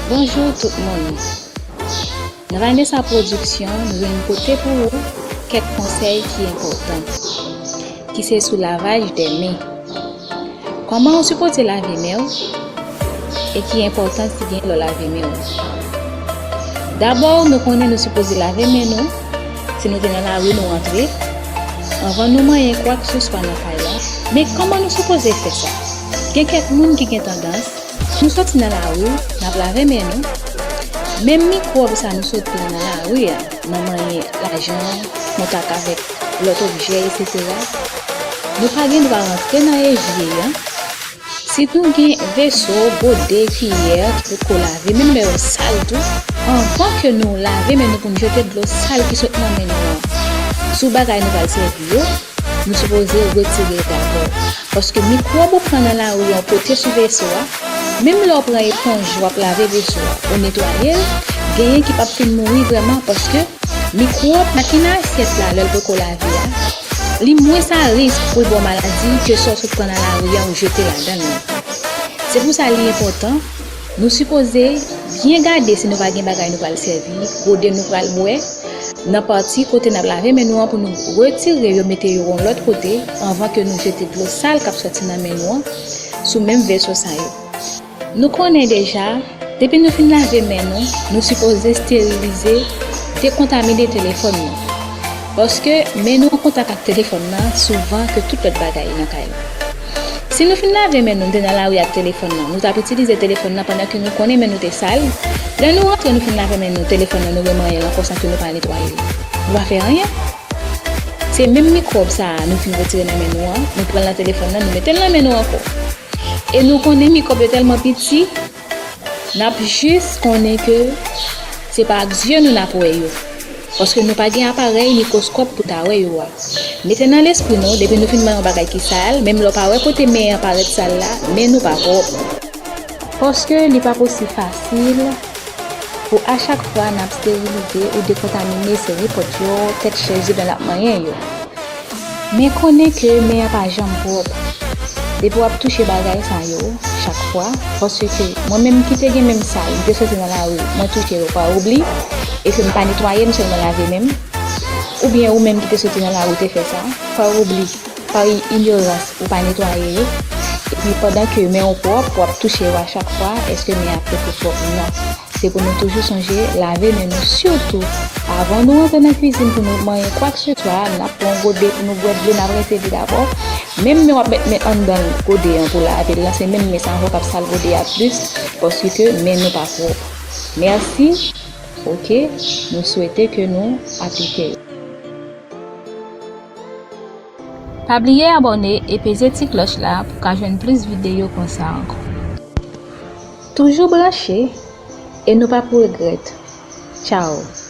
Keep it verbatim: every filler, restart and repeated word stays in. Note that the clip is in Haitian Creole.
Bonjou tout moun. Nan Vanessa Production, nou vin pote pou ou kèk konsèy ki enpòtan, ki se sou lavaj de men. Kòman ou sipoze lave men w? E ki enpòtans ki gen lè w lave men w? Dabò, nou konnen nou sipoze lave men nou. Si nou te nan lari, nou rantre. Anvan nou manyen kwakeseswa nan kay la. Men kòman nou sipoze fè sa? Gen kèk moun ki gen tandans, si nou soti nan lari, n ap lave men nou. Menm mikwòb sa nou sot pran nan lari a, nan manyen lajan, kontak avèk lòt objè, etsetera, nou pa gen dwa rantre nan evye a. Si nou gen veso, gode, kiyè ki potko lave, menm lè yo sal tou, anvan ke nou lave men nou pou n jete dlo sal ki sot nan men nou an sou bagay nou pral sèvi yo, nou sipoze retire l dabò. Paske mikwòb ou pran nan lari an w pote sou veso a, menm lè w pran eponj w ap lave veso a, ou netwaye l, genyen ki p ap fin mouri vrèman paske mikwòb sa ki nan asyèt la lè l poko lave a, li mwens a risk pou l ba w maladi ke sa w sot pran nan lari a ou jete ladan l lan. Se pou sa li enpòtan, nou sipoze byen gade si nou pa gen bagay nou pral sèvi, gode nou pral bwè, nan pati kote n ap lave men nou an pou nou retire yo, mete yo yon lòt kote anvan ke nou jete dlo sal k ap soti nan men nou an sou menm veso sa yo. Nou konnen deja, depi nou fin lave men nou, nou sipoze esterilize, dekontamine telefòn nou. Paske men nou an kontak ak telefòn nan souvan ke tout lòt bagay nan kay la. Si nou fin lave men nou, nou te nan lari ak telefòn nan, nou t ap itilize telefòn nan pandan ke nou konnen men nou te sal. Lè nou rantre, nou fin lave men nou, telefòn nan, nou remanyen l ankò san ke nou pa netwaye l. Nou pa fè anyen. Se menm mikwòb sa a nou fin retire nan men nou an, nou pran l nan telefòn nan, nou mete l nan men nou ankò. E nou konnen mikwòb yo tèlman piti, n ap jis konnen ke se pa ak zye nou n ap wè yo. Paske nou pa gen aparèy mikwoskòp pou ta wè yo a. Mete nan lespri nou, depi nou fin manyen yon bagay ki sal, menm lè w pa wè kote men an parèt sal la, men nou pa pwòp. Paske li p ap osi fasil pou a chak fwa n ap esterilize ou dekontamine seri pòt yo, tèt chèz yo, pandan l ap manyen yo. Men konnen ke men an pa janm pwòp. Depi w ap touche bagay sa yo chak fwa, paske mwen menm ki te gen men m sal, m te soti nan lari, mwen touche yo pa oubli, e ke m pa netwaye, m sèlman lave men m, oubyen ou menm ki te soti nan lari, ou te fè sa, pa oubli, pa inyorans, ou pa netwaye yo, epi pandan ke men w pwòp, w ap touche yo a chak fwa, èske men an ap rete pwòp? Non. Se pou nou toujou sonje lave men nou, sitou avan nou rantre nan kwizin pou nou manyen kwakeseswa, n ap pran yon gode pou nou bwè dlo, n ap rinse li dabò. Menm men w ap met men anndan gode an pou lave l lan, se menm men sa ankò k ap sal gode a plis, paske men nou pa pwòp. Mèsi. Oke, nou swete ke nou aplike yo. Pa bliye abòne e peze ti klòch la pou w ka jwenn plis videyo konsa ankò. Toujou branche e nou p ap regrèt. Tchao!